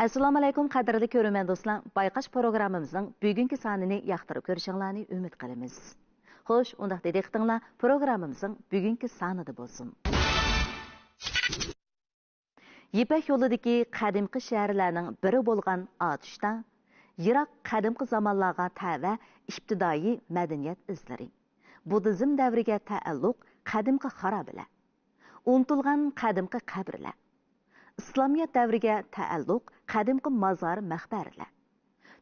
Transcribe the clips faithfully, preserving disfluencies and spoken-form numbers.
ئەسسالامۇئەلەيكۇم، قەدىرلىك كۆرۈرمەن دوستلار. بايقاش پروگراممىمىزنىڭ بۈگۈنكى سانىنى ياقتۇرۇپ كۆرۈشۈڭلارنى ئۈمىد قىلىمىز. خوش، ئۇنداق دىققىتىڭلار پروگراممىمىزنىڭ بۈگۈنكى سانىدا بولسۇن. يىپەك يولىدىكى قەدىمكى شەھەرلەرنىڭ بىرى بولغان ئاتۇشتا يىراق قەدىمكى زامانلارغا تەۋە ئىپتىدائىي مەدەنىيەت ئىزلىرى، بۇددىزم دەۋرىگە تەئەللۇق قەدىمكى خارابىلەر، ئۇنتۇلغان قەدىمكى قەبرىلەر، ئىسلامىيەت دەۋرىگە تەئەللۇق قەدىمكى مازار مەقبەرىلەر،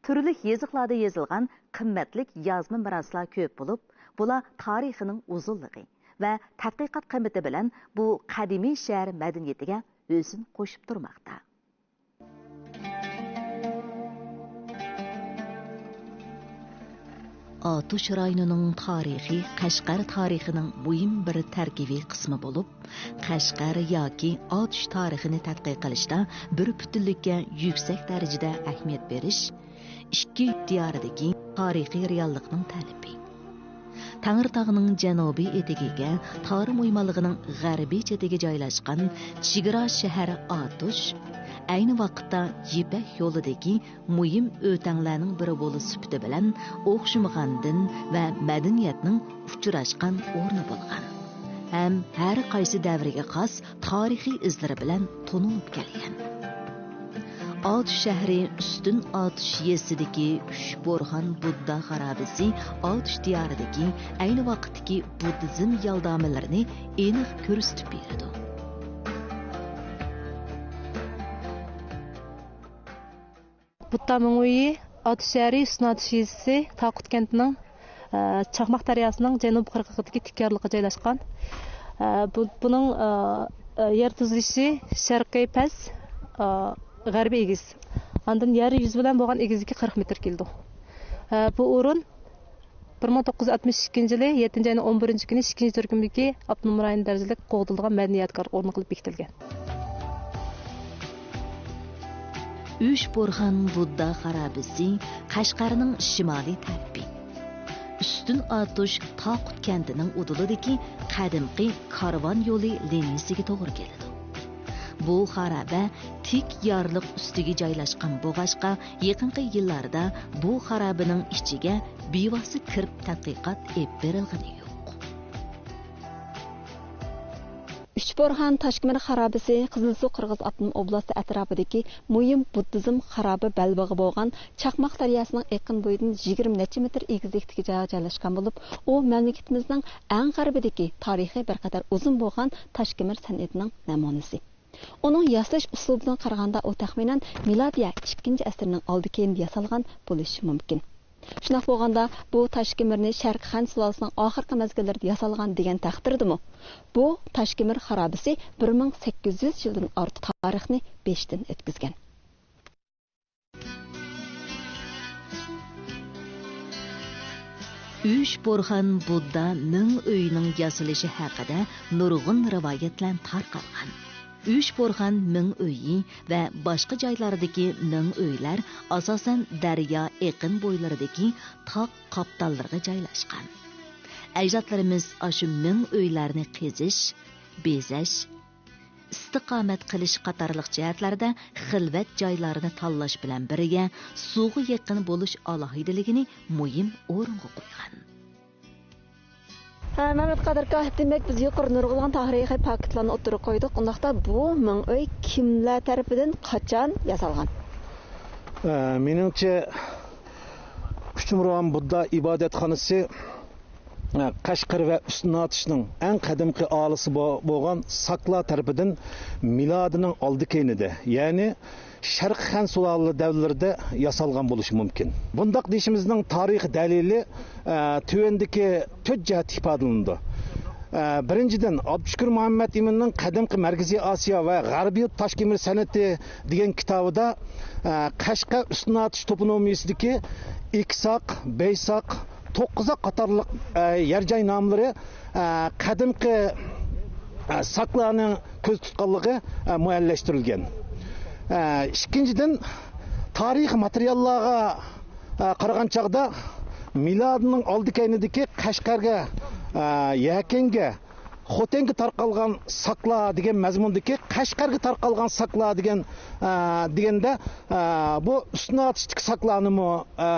تۈرلۈك يېزىقلاردا يېزىلغان قىممەتلىك يازما مىراسلار كۆپ بولۇپ، بۇلار تارىخىنىڭ ئۇزۇنلۇقى ۋە تەتقىقات قىممىتى بىلەن بۇ قەدىمىي شەھەر مەدەنىيىتىگە ھۆسن قوشۇپ تۇرماقتا. ئاتۇش رايونىنىڭ تارىخى قەشقەر تارىخىنىڭ مۇھىم بىر تەركىبىي قىسمى بولۇپ، قەشقەر ياكى ئاتۇش تارىخىنى تەتقىق قىلىشتا بىر پۈتۈنلۈككە يۈكسەك دەرىجىدە ئەھمىيەت بېرىش ئىككى دىياردىكى تارىخىي رېئاللىقنىڭ تەلىپى. تەڭرىتاغنىڭ جەنۇبىي ئېتىكىگە، تارىم ئويمانلىقىنىڭ غەربىي چېتىگە جايلاشقان چېگرا شەھەر ئاتۇش ئەينى ۋاقىتتا يىپەك يولىدىكى مۇھىم ئۆتەڭلەرنىڭ بىرى بولۇش سۈپىتى بىلەن ئوخشىمىغان دىن ۋە مەدەنىيەتنىڭ ئۇچراشقان ئورنى بولغان ھەم ھەر قايسى دەۋرگە خاس تارىخىي ئىزلىرى بىلەن تونۇلۇپ كەلگەن. ئاتۇش شەھىرى ئۈستۈن ئاتۇش يېزىسىدىكى ئۈچ بورھان بۇددا خارابىسى ئاتۇش دىيارىدىكى ئەينى ۋاقىتتىكى بۇددىزم يالدامىلىرىنى ئېنىق كۆرسىتىپ بېرىدۇ. بۇددا مىڭ ئۆيى، ئاتۇش شەھىرى، ئۈستۈن ئاتۇش يېزىسى، تاقۇت كەنتىنىڭ، ئە، چاقماق دەرياسىنىڭ جەنۇب قىرغىقىدىكى تىك يارلىققا جايلاشقان. ئە، بۇ، بۇنىڭ، ئە، ئە، يەر تۈزۈلۈشى شەرقىي پەس، ئە، غەربىي ئېگىز. ئاندىن يەر يۈزى بىلەن بولغان ئېگىزلىكى قىرىق مېتىر كېلىدۇ. ئە، بۇ ئورۇن بىر مىڭ توققۇز يۈز ئەتمىش ئىككىنچى يىلى يەتتىنچى ئاينىڭ ئون بىرىنچى كۈنى ئىككىنچى تۈركۈمدىكى ئاپتونوم رايون دەرىجىلىك قوغدىلىدىغان مەدەنىي يادىكارلىق ئورنى قىلىپ بېكىتىلگەن. ئۈچ بورھان بۇددا خارابىسى قەشقەرنىڭ شىمالىي تەرىپى، ئۈستۈن ئاتۇش تاقۇت كەنتىنىڭ ئۇدۇلىدىكى قەدىمكى كارۋان يولى لىنىيىسىگە توغرا كېلىدۇ. بۇ خارابە تىك يارلىق ئۈستىگە جايلاشقان بولغاچقا، يېقىنقى يىللاردا بۇ خارابىنىڭ ئىچىگە بىۋاسىتە كىرىپ تەتقىقات ئېلىپ بېرىلغىنى يوق. ئۈچ بورھان تاشكېمىر خارابىسى قىزىلسۇ قىرغىز ئاپتونوم ئوبلاستى ئەتراپىدىكى مۇھىم بۇددىزم خارابە بەلبېغى بولغان چاقماق دەرياسىنىڭ ئېقىن بويىدىن يىگىرمە نەچچە مېتىر ئېگىزلىكتىكى جايغا جايلاشقان بولۇپ، ئۇ مەملىكىتىمىزنىڭ ئەڭ غەربىدىكى تارىخى بىر قەدەر ئۇزۇن بولغان تاشكېمىر سەنئىتىنىڭ نەمۇنىسى. ئۇنىڭ ياسىلىش ئۇسلۇبىدىن قارىغاندا، ئۇ تەخمىنەن مىلادىيە ئىككىنچى ئەسىرنىڭ ئالدى كەينىدە ياسالغان بولۇشى مۇمكىن. شۇنداق بولغاندا، بۇ تاشكېمىرنى شەرقىي خەن سۇلالىسىنىڭ ئاخىرقى مەزگىللىرىدە ياسالغان دېگەن تەقدىردىمۇ، بۇ تاشكېمىر خارابىسى بىر مىڭ سەككىز يۈز يىلدىن ئارتۇق تارىخنى بېشىدىن ئۆتكۈزگەن. ئۈچ بورھان بۇددا مىڭ ئۆيىنىڭ ياسىلىشى ھەققىدە نۇرغۇن رىۋايەتلەر تارقالغان. ئۈچ بورھان مىڭ ئۆيى ۋە باشقا جايلاردىكى مىڭ ئۆيلەر ئاساسەن دەريا ئېقىن بويلىرىدىكى تاغ قاپتاللىرىغا جايلاشقان. ئەجدادلىرىمىز ئاشۇ مىڭ ئۆيلەرنى قېزىش، بېزەش، ئىستىقامەت قىلىش قاتارلىق جەھەتلەردە خىلۋەت جايلارنى تاللاش بىلەن بىرگە، سۇغا يېقىن بولۇش ئالاھىدىلىكىنى مۇھىم ئورۇنغا قويغان. ھە، مەمەت قادىر ئاكا، دېمەك، بىز يۇقىرىدا نۇرغۇنلىغان تارىخىي پاكىتلارنى ئوتتۇرىغا قويدۇق. ئۇنداقتا بۇ مىڭ ئۆي كىملەر تەرىپىدىن، قاچان ياسالغان؟ ئە، مېنىڭچە، ئۈچ بورھان بۇددا ئىبادەتخانىسى، ئە، قەشقەر ۋە ئۈستۈن ئاتۇشنىڭ ئەڭ قەدىمكى ئاھالىسى بو-، بولغان ساكلار تەرىپىدىن مىلادىنىڭ ئالدى كەينىدە، يەنى شەرقىي خەن سۇلالە دەۋرلىرىدە ياسالغان بولۇشى مۇمكىن. بۇنداق دېيىشىمىزنىڭ تارىخىي دەلىلى، ئە، تۆۋەندىكى تۆت جەھەتتە ئىپادىلىنىدۇ. ئە، بىرىنچىدىن، ئابدۇشۈكۈر مۇھەممەت ئىمىننىڭ قەدىمكى مەركىزىي ئاسىيا ۋە غەربىي تاشكېمىر سەنئىتى دېگەن كىتابىدا، ئە، قەشقەر ئۈستۈن ئاتۇش توپونىمىيىسىدىكى ئىككىساق، بەيساق، توققۇزاق قاتارلىق، ئە، يەر جاي ناملىرى، ئە، قەدىمكى، ئە، ساكلارنىڭ كۆزدە تۇتقانلىقى، ئە، مۇئەييەنلەشتۈرۈلگەن. ئە، ئىككىنچىدىن، تارىخىي ماتېرىياللارغا، ئە، قارىغان چاغدا مىلادىنىڭ ئالدى كەينىدىكى قەشقەرگە، ئە، يەكەنگە، خوتەنگە تارقالغان ساكلار دېگەن مەزمۇندىكى قەشقەرگە تارقالغان ساكلار دېگەن، ئە، دېگەندە، ئە، بۇ ئۈستۈن ئاتۇشتىكى ساكلارنىمۇ، ئە،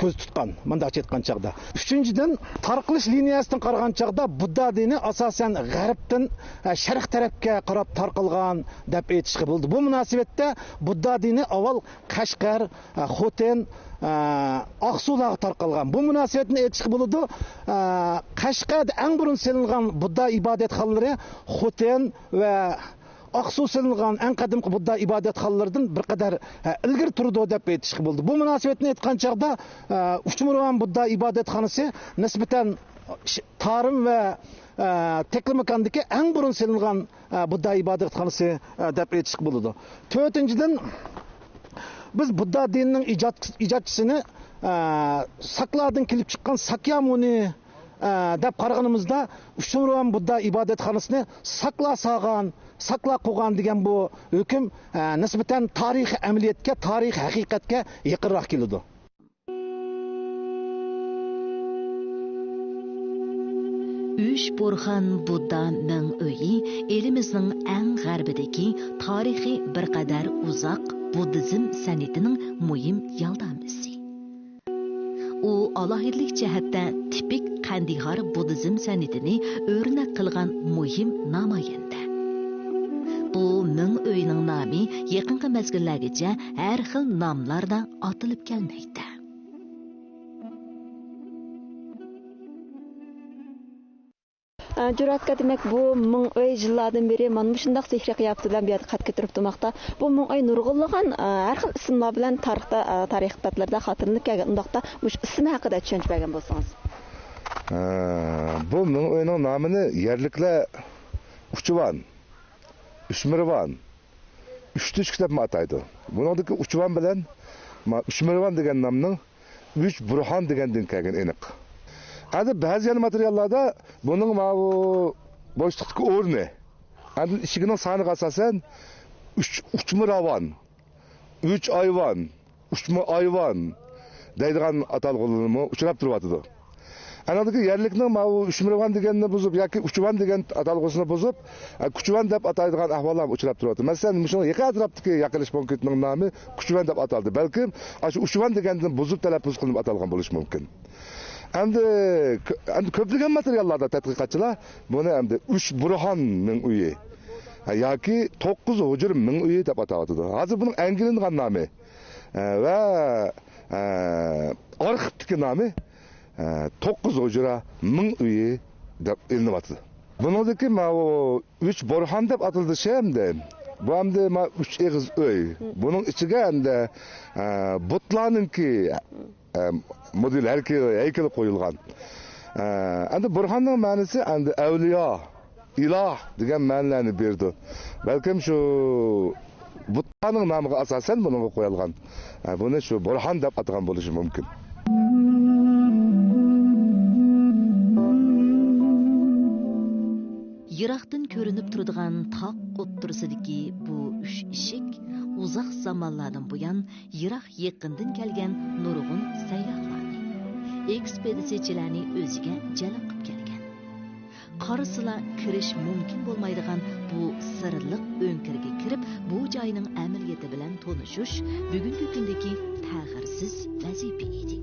كۆزدە تۇتقان، مۇنداقچە ئېيتقان چاغدا. ئۈچىنچىدىن، تارقىلىش لىنىيەسىدىن قارىغان چاغدا بۇددا دىنى ئاساسەن غەربتىن، ئە، شەرق تەرەپكە قاراپ تارقالغان دەپ ئېيتىشقا بولىدۇ. بۇ مۇناسىۋەتتە بۇددا دىنى ئاۋۋال قەشقەر، ئە، خوتەن، ئە، ئاقسۇلارغا تارقالغان. بۇ مۇناسىۋەتنى ئېيتىشقا بولىدۇ. ئە، قەشقەردە ئەڭ بۇرۇن سېلىنغان بۇددا ئىبادەتخانىلىرى خوتەن ۋە ئاقسۇ سېلىنغان ئەڭ قەدىمكى بۇددا ئىبادەتخانىلىرىدىن بىر قەدەر، ئە، ئىلگىرى تۇرىدۇ دەپ ئېيتىشقا بولىدۇ. بۇ مۇناسىۋەتنى ئېيتقان چاغدا، ئە، ئۇچمۇرۋان بۇددا ئىبادەتخانىسى نىسبەتەن ش-، تارىم ۋە، ئە، تەكلىماكاندىكى ئەڭ بۇرۇن سېلىنغان، ئە، بۇددا ئىبادەتخانىسى، ئە، دەپ ئېيتىشقا بولىدۇ. تۆتىنچىدىن، بىز بۇددا دىنىنىڭ ئىجاد-، ئىجادچىسىنى، ئە، ساكلاردىن كېلىپ چىققان ساكيامۇنى، ئە، دەپ قارىغىنىمىزدا، ئۇچمۇرۋان بۇددا ئىبادەتخانىسىنى ساكلار سالغان، ساكلار قۇرغان دېگەن بۇ ھۆكۈم، ئە، نىسبەتەن تارىخىي ئەمەلىيەتكە، تارىخىي ھەقىقەتكە يېقىنراق كېلىدۇ. ئۈچ بۇرھان بۇددا مىڭ ئۆيى ئېلىمىزنىڭ ئەڭ غەربىدىكى تارىخىي بىر قەدەر ئۇزاق بۇددىزم سەنئىتىنىڭ مۇھىم يالدامىسى. ئۇ ئالاھىدىلىك جەھەتتە تىپىك قەندىھار بۇددىزم سەنئىتىنى ئۆرنەك قىلغان مۇھىم نامايەندە. بۇ مىڭ ئۆينىڭ نامى يېقىنقى مەزگىللەرگىچە ھەر خىل ناملاردا ئاتىلىپ كەلمەكتە. ئە، جۈرئەت ئاكا، دېمەك، بۇ مىڭ ئۆي يىللاردىن بېرى مانا مۇشۇنداق سېھرىي قىياپىتى بىلەن بۇ يەردە قەد كۆتۈرۈپ تۇرماقتا. بۇ مىڭ ئۆي نۇرغۇنلىغان، ئە، ھەر خىل ئىسىملار بىلەن تارىختا، ئە، تارىخ كىتابلىرىدا خاتىرىلىنىپ كەلگەن. ئۇنداقتا مۇشۇ ئىسمى ھەققىدە چۈشەنچە بەرگەن بولسىڭىز. ئە، بۇ مىڭ ئۆينىڭ نامىنى يەرلىكلەر ئۇچۇۋان، ئۈچمىرۋان، ئۈچ تۈشكۈ دەپمۇ ئاتايدۇ. بۇنىڭدىكى ئۇچۇۋان بىلەن ما-، ئۈچمىرۋان دېگەن نامنىڭ ئۈچ بۇرھان دېگەندىن كەلگىنى ئېنىق. ئەمدى بەزى يەنە ماتېرىياللاردا بۇنىڭ ماۋۇ بوشلۇقتىكى ئورنى، ئەمدى ئىشىكىنىڭ سانىغا ئاساسەن ئۈچ، ئۈچمۇ راۋان، ئۈچ ئايۋان، ئۈچمۇ ئايۋان دەيدىغان ئاتالغۇلىرىمۇ ئۇچراپ تۇرۇۋاتىدۇ. ئەنىڭدىكى يەرلىكنىڭ ماۋۇ ئۈچمىرۋان دېگەننى بۇزۇپ ياكى ئۇچۇۋان دېگەن ئاتالغۇسىنى بۇزۇپ، ئە، كۇچۇۋان دەپ ئاتايدىغان ئەھۋاللارمۇ ئۇچراپ تۇرۇۋاتىدۇ. مەسىلەن، مۇشۇ يېقىن ئەتراپتىكى ياقىلىش پونكىتىنىڭ نامى كۇچۇۋان دەپ ئاتالدى. بەلكىم ئاشۇ ئۇچۇۋان دېگەندىن بۇزۇپ تەلەپپۇز قىلىنىپ ئاتالغان بولۇشى مۇمكىن. ئەمدى كۆ-، ئەمدى كۆپلىگەن ماتېرىياللاردا تەتقىقاتچىلار بۇنى ئەمدى ئۈچ بۇرھان مىڭ ئۆيى، ھە، ياكى توققۇز ھۇجرا مىڭ ئۆيى دەپ ئاتاۋاتىدۇ. ھازىر بۇنىڭ ئەنگىلىنغان نامى، ھە، ۋە، ھە، ئارخىپتىكى نامى، ھە، توققۇز ھۇجرا مىڭ ئۆيى دەپ ئېلىنىۋاتىدۇ. بۇنىڭدىكى ماۋۇ ئۈچ بۇرھان دەپ ئاتىلىشى ئەمدى، بۇ ئەمدى ما ئۈچ ئېغىز ئۆي. بۇنىڭ ئىچىگە ئەمدى، ھە، بۇتلارنىڭكى ئە، مودېل ھەيكىلى، ھەيكىلى قويۇلغان. ئە، ئەمدى بۇرھاننىڭ مەنىسى ئەمدى ئەۋلىيا، ئىلاھ دېگەن مەنىلەرنى بېرىدۇ. بەلكىم شۇ بۇتلارنىڭ نامىغا ئاساسەن بۇنىڭغا قويۇلغان. ئە، بۇنى شۇ بۇرھان دەپ ئاتىغان بولۇشى مۇمكىن. يىراقتىن كۆرۈنۈپ تۇرىدىغان تاغ ئوتتۇرىسىدىكى بۇ ئۈچ ئىشىك ئۇزاق زامانلاردىن بۇيان يىراق-يېقىندىن كەلگەن نۇرغۇن سەيياھلارنى، ئېكسپېدىتسىيەچىلەرنى ئۆزىگە جەلپ قىلىپ كەلگەن. قارىسىلا كىرىش مۇمكىن بولمايدىغان بۇ سىرلىق ئۆڭكۈرگە كىرىپ، بۇ جاينىڭ ئەمەلىيىتى بىلەن تونۇشۇش بۈگۈنكى كۈندىكى تەخىرسىز ۋەزىپە ئىدى.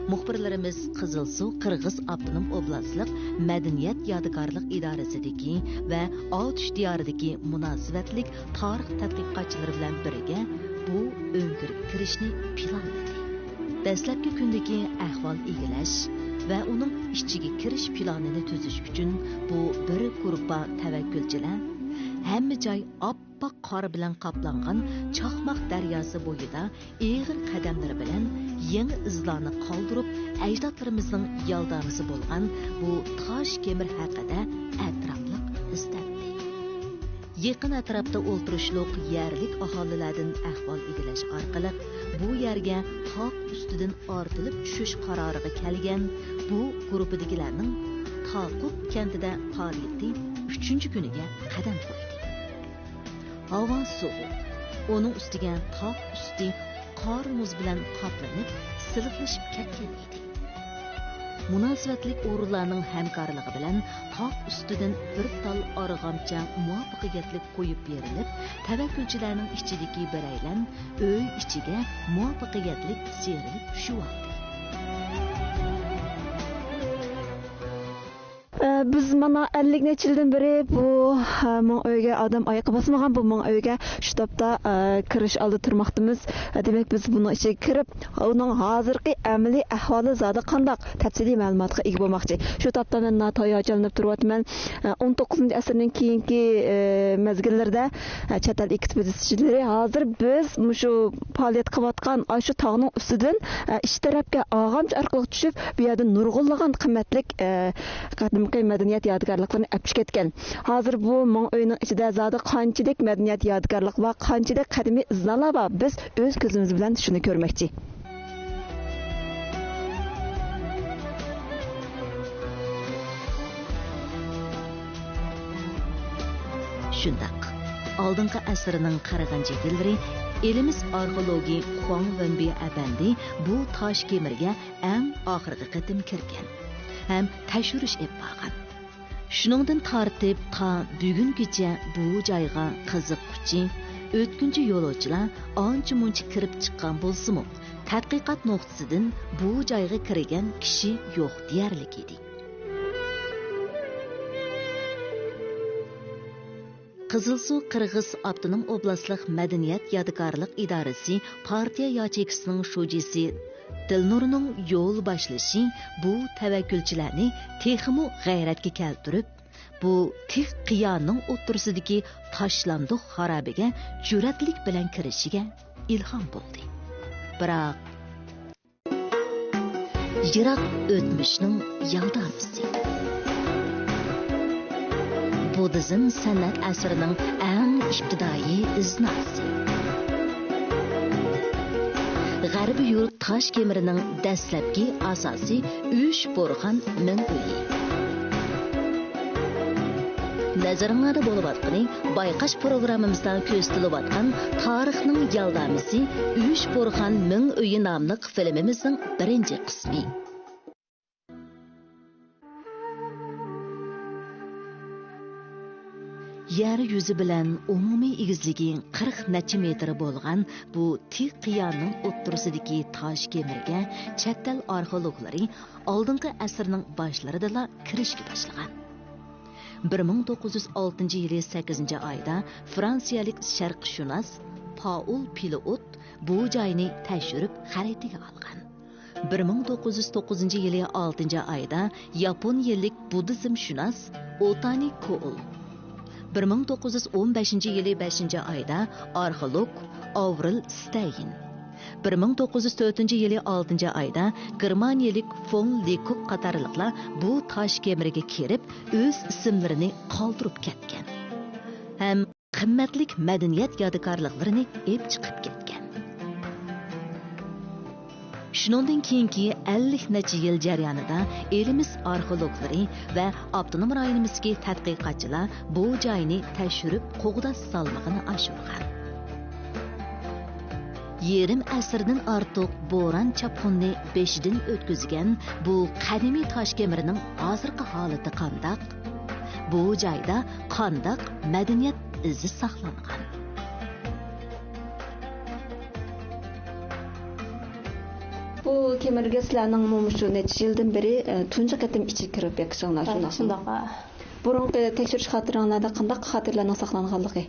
مۇخبىرلىرىمىز قىزىلسۇ قىرغىز ئاپتونوم ئوبلاستلىق مەدەنىيەت يادىكارلىق ئىدارىسىدىكى ۋە ئاتۇش دىيارىدىكى مۇناسىۋەتلىك تارىخ تەتقىقاتچىلىرى بىلەن بىرگە بۇ ئۆڭكۈرگە كىرىشنى پىلانلىدى. دەسلەپكى كۈندىكى ئەھۋال ئىگىلەش ۋە ئۇنىڭ ئىچىگە كىرىش پىلانىنى تۈزۈش ئۈچۈن بۇ بىر گۇرۇپپا تەۋەككۈلچىلەر ھەممە جاي ئاپئاق قار بىلەن قاپلانغان چاقماق دەرياسى بويىدا ئېغىر قەدەملىرى بىلەن يېڭى ئىزلارنى قالدۇرۇپ، ئەجدادلىرىمىزنىڭ يالدامىسى بولغان بۇ تاش كېمىر ھەققىدە ئەتراپلىق ئىزدەندى. يېقىن ئەتراپتا ئولتۇرۇشلۇق يەرلىك ئاھالىلەردىن ئەھۋال ئىگىلەش ئارقىلىق، بۇ يەرگە تاغ ئۈستىدىن ئارتىلىپ چۈشۈش قارارىغا كەلگەن بۇ گۇرۇپپىدىكىلەرنىڭ تاقۇپ كەنتىدە پائالىيىتى ئۈچىنچى كۈنىگە قەدەم قويدى. ھاۋا سوغۇق. ئۇنىڭ ئۈستىگە تاغ ئۈستى قار-مۇز بىلەن قاپلىنىپ، سىلىقلىشىپ كەتكەن ئىدى. مۇناسىۋەتلىك ئورۇنلارنىڭ ھەمكارلىقى بىلەن تاغ ئۈستىدىن بىر تال ئارغامچا مۇۋەپپەقىيەتلىك قويۇپ بېرىلىپ، تەۋەككۈلچىلەرنىڭ ئىچىدىكى بىرەيلەن ئۆي ئىچىگە مۇۋەپپەقىيەتلىك سىيرىلىپ چۈشۈۋالدى. ئە، بىز مانا ئەللىك نەچچە يىلدىن بېرى بۇ، ئە، مىڭ ئۆيگە ئادەم ئايىقى باسمىغان بۇ مىڭ ئۆيگە شۇ تاپتا، ئە، كىرىش ئالدىدا تۇرماقتىمىز. ئە، دېمەك، بىز بۇنىڭ ئىچىگە كىرىپ، ئۇنىڭ ھازىرقى ئەمەلىي ئەھۋالى زادى قانداق؟ تەپسىلىي مەلۇماتقا ئىگە بولماقچى. شۇ تاپتا مەن ناتايا ھاياجانلىنىپ تۇرۇۋاتىمەن. ئە، ئون توققۇزىنچى ئەسىرنىڭ كېيىنكى، ئە، مەزگىللىرىدە، ئە، چەت ئەل ئېكسپېدىتسىيەچىلىرى ھازىر بىز مۇشۇ پائالىيەت قىلىۋاتقان ئاشۇ تاغنىڭ ئۈستىدىن، ئە، ئىچ تەرەپكە ئارغامچا ئارقىلىق چۈشۈپ، بۇ يەردىن نۇرغۇنلىغان قىممەتلىك، ئە، قەدىمكى مەدەنىيەت يادىكارلىقلىرىنى ئەپ چىقىپ كەتكەن. ھازىر بۇ مىڭ ئۆينىڭ ئىچىدە زادى قانچىلىك مەدەنىيەت يادىكارلىق بار، قانچىلىك قەدىمىي ئىزنالار بار، بىز ئۆز كۆزىمىز بىلەن شۇنى كۆرمەكچى. شۇنداق، ئالدىنقى ئەسىرنىڭ قىرىقىنچى يىللىرى ئېلىمىز ئارخېئولوگى خۇاڭ ۋېنبى ئەپەندى بۇ تاش كېمىرگە ئەڭ ئاخىرقى قېتىم كىرگەن ھەم تەكشۈرۈش ئېلىپ بارغان. شۇنىڭدىن تارتىپ تا بۈگۈنگىچە بۇ جايغا قىزىققۇچى، ئۆتكۈنچى يولۇچىلار ئانچە-مۇنچە كىرىپ چىققان بولسىمۇ، تەتقىقات نۇقتىسىدىن بۇ جايغا كىرگەن كىشى يوق دېيەرلىك ئىدى. قىزىلسۇ قىرغىز ئاپتونوم ئوبلاستلىق مەدەنىيەت يادىكارلىق ئىدارىسى پارتىيە ياچېيكىسىنىڭ شۇجىسى دىلنۇرنىڭ يول باشلىشى بۇ تەۋەككۈلچىلەرنى تېخىمۇ غەيرەتكە كەلتۈرۈپ، بۇ تىك قىيانىڭ ئوتتۇرىسىدىكى تاشلاندۇق خارابىگە جۈرئەتلىك بىلەن كىرىشىگە ئىلھام بولدى. بىراق، يىراق ئۆتمۈشنىڭ يالدامىسى. بۇددىزم سەنئەت ئەسىرىنىڭ ئەڭ ئىپتىدائىي ئىزناسى. غەربىي يۇرت تاش كېمىرىنىڭ دەسلەپكى ئاساسى ئۈچ بورخان مىڭ ئۆيى. نەزىرىڭلاردا بولۇۋاتقىنى بايقاش پروگراممىمىزدا كۆرسىتىلىۋاتقان تارىخنىڭ يالدامىسى ئۈچ بورخان مىڭ ئۆيى ناملىق فىلىمىمىزنىڭ بىرىنچى قىسمى. يەر يۈزى بىلەن ئومۇمىي ئېگىزلىكى قىرىق نەچچە مېتىر بولغان بۇ تىك قىيانىڭ ئوتتۇرىسىدىكى تاش كېمىرگە چەت ئەل ئارخېئولوگلىرى ئالدىنقى ئەسىرنىڭ باشلىرىدىلا كىرىشكە باشلىغان. بىر مىڭ توققۇز يۈز ئالتىنچى يىلى سەككىزىنچى ئايدا فرانسىيەلىك شەرقشۇناس پائول پىلئوت بۇ جاينى تەكشۈرۈپ خەرىتىگە ئالغان. بىر مىڭ توققۇز يۈز توققۇزىنچى يىلى ئالتىنچى ئايدا ياپونىيەلىك بۇددىزمشۇناس ئوتانى كوئول، بىر مىڭ توققۇز يۈز ئون بەشىنچى يىلى بەشىنچى ئايدا ئارخېئولوگ ئاۋرېل ستەين، بىر مىڭ توققۇز يۈز تۆتىنچى يىلى ئالتىنچى ئايدا گېرمانىيەلىك فون لېكوك قاتارلىقلار بۇ تاش كېمىرگە كىرىپ، ئۆز ئىسىملىرىنى قالدۇرۇپ كەتكەن ھەم قىممەتلىك مەدەنىيەت يادىكارلىقلىرىنى ئېلىپ چىقىپ كەتكەن. شۇنىڭدىن كېيىنكى ئەللىك نەچچە يىل جەريانىدا ئېلىمىز ئارخېئولوگلىرى ۋە ئاپتونوم رايونىمىزدىكى تەتقىقاتچىلار بۇ جاينى تەكشۈرۈپ، قوغداش سالمىقىنى ئاشۇرغان. يېرىم ئەسىردىن ئارتۇق بوران-چاپقۇننى بېشىدىن ئۆتكۈزگەن بۇ قەدىمىي تاش كېمىرنىڭ ھازىرقى ھالىتى قانداق؟ بۇ جايدا قانداق مەدەنىيەت ئىزى ساقلانغان؟ بۇ كېمىرگە سىلەرنىڭ مۇشۇ نەچچە يىلدىن بېرى، ئە، تۇنجى قېتىم ئىچىگە كىرىپ بېقىشىڭلار، ھە، شۇنداقمۇ؟ شۇنداق، ھە. بۇرۇنقى تەكشۈرۈش خاتىرىلەرڭلاردا قانداق خاتىرىلەرنىڭ ساقلانغانلىقى؟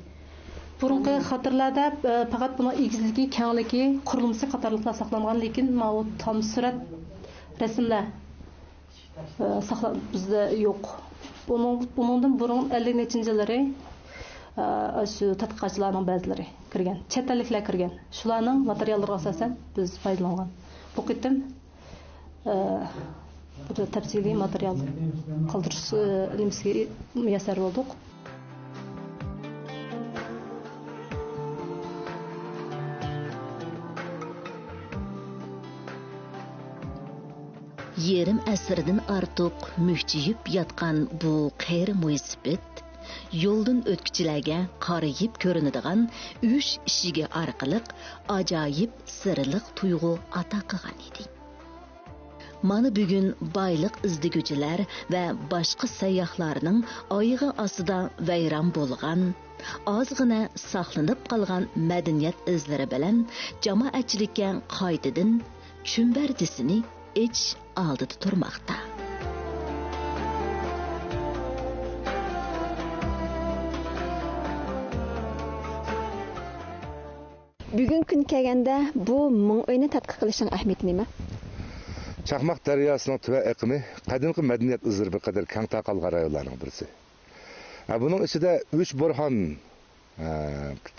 بۇرۇنقى خاتىرىلەردە، ئە، پەقەت بۇنىڭ ئېگىزلىكى، كەڭلىكى، قۇرۇلمىسى قاتارلىقلار ساقلانغان، لېكىن ماۋۇ تام سۈرەت رەسىملەر، ئە، ساقلا-، بىزدە يوق. ئۇنىڭ، ئۇنىڭدىن بۇرۇن ئەللىك نەچچىنچى يىللىرى، ئە، شۇ تەتقىقاتچىلارنىڭ بەزىلىرى كىرگەن، چەت ئەللىكلەر كىرگەن. شۇلارنىڭ ماتېرىياللىرىغا ئاساسەن بىز پايدىلانغان. بۇ قېتىم ئە، بىر تەپسىلىي ماتېرىيال قالدۇرۇش، ئە، نېمىسىگە مۇيەسسەر بولدۇق. يېرىم ئەسىردىن ئارتۇق مۈكچىيىپ ياتقان بۇ قېرى مويسىپىت يولدىن ئۆتكۈچىلەرگە قارىيىپ كۆرۈنىدىغان ئۈچ ئىشىكى ئارقىلىق ئاجايىپ سىرلىق تۇيغۇ ئاتا قىلغان ئىدى. مانا بۈگۈن بايلىق ئىزدىگۈچىلەر ۋە باشقا سەيياھلارنىڭ ئايىغى ئاستىدا ۋەيران بولغان، ئازغىنە ساقلىنىپ قالغان مەدەنىيەت ئىزلىرى بىلەن جامائەتچىلىككە قايتىدىن چۈمبەردىسىنى ئېچىش ئالدىدا تۇرماقتا. بۈگۈنكى كۈن كەلگەندە، بۇ مىڭ ئۆينى تەتقىق قىلىشنىڭ ئەھمىيىتى نېمە؟ چاقماق دەرياسىنىڭ تۆۋەن ئېقىمى قەدىمكى مەدەنىيەت ئىزلىرى بىر قەدەر كەڭ تارقالغان رايونلارنىڭ بىرسى. ھە، بۇنىڭ ئىچىدە ئۈچ بورھان، ھە،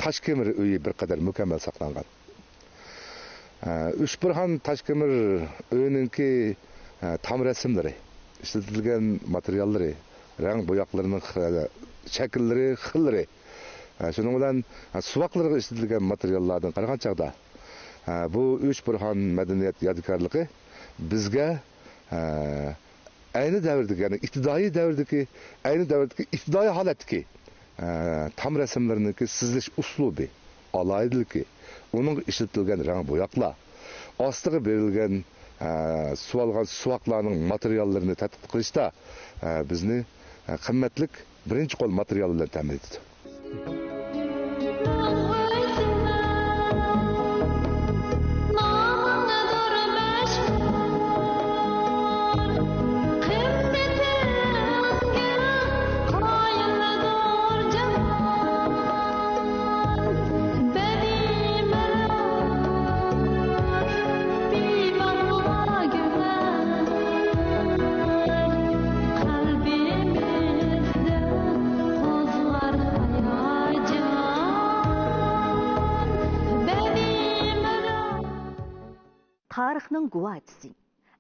تاش كېمىر ئۆيى بىر قەدەر مۇكەممەل ساقلانغان. ھە، ئۈچ بورھان تاش كېمىر ئۆيىنىڭكى، ھە، تام رەسىملىرى، ئىشلىتىلگەن ماتېرىياللىرى، رەڭ بوياقلىرىنىڭ خىلى، شەكىللىرى، خىللىرى، ھە، شۇنىڭ بىلەن، ھە، سۇۋاقلىرىغا ئىشلىتىلگەن ماتېرىياللاردىن قارىغان چاغدا، ھە، بۇ ئۈچ بورھان مەدەنىيەت يادىكارلىقى بىزگە، ھە، ئەينى دەۋردىكى، يەنى ئىپتىدائىي دەۋردىكى، ئەينى دەۋردىكى ئىپتىدائىي ھالەتتىكى، ئە، تام رەسىملىرىنىڭكى سىزىش ئۇسلۇبى، ئالاھىدىلىكى، ئۇنىڭغا ئىشلىتىلگەن رەڭ بوياقلار، ئاستىغا بېرىلگەن، ئە، سۇۋالغان سۇۋاقلارنىڭ ماتېرىياللىرىنى تەتقىق قىلىشتا، ئە، بىزنى، ئە، قىممەتلىك بىرىنچى قول ماتېرىيال بىلەن تەمىن ئېتىدۇ. تارىخنىڭ گۇۋاھچىسى،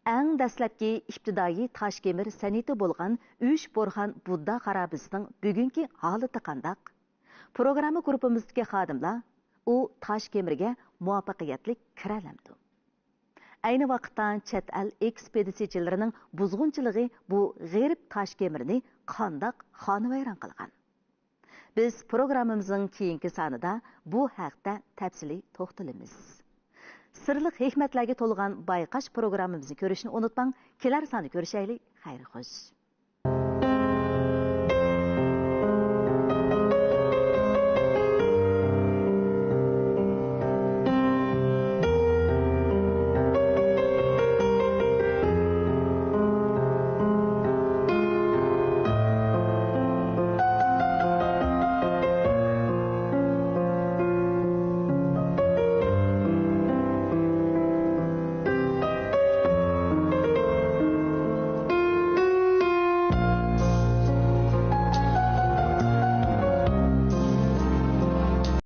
ئەڭ دەسلەپكى ئىپتىدائىي تاش كېمىر سەنئىتى بولغان ئۈچ بورھان بۇددا خارابىسىنىڭ بۈگۈنكى ھالىتى قانداق؟ پروگرامما گۇرۇپپىمىزدىكى خادىملار ئۇ تاش كېمىرگە مۇۋەپپەقىيەتلىك كىرەلەمدۇ؟ ئەينى ۋاقىتتا چەت ئەل ئېكسپېدىتسىيەچىلىرىنىڭ بۇزغۇنچىلىقى بۇ غېرىب تاش كېمىرنى قانداق خانىۋەيران قىلغان؟ بىز پروگراممىمىزنىڭ كېيىنكى سانىدا بۇ ھەقتە تەپسىلىي توختىلىمىز. سىرلىق ھېكمەتلەرگە تولغان بايقاش پروگراممىمىزنى كۆرۈشنى ئۇنتۇماڭ. كېلەر ساندا كۆرۈشەيلى. خەير خوش.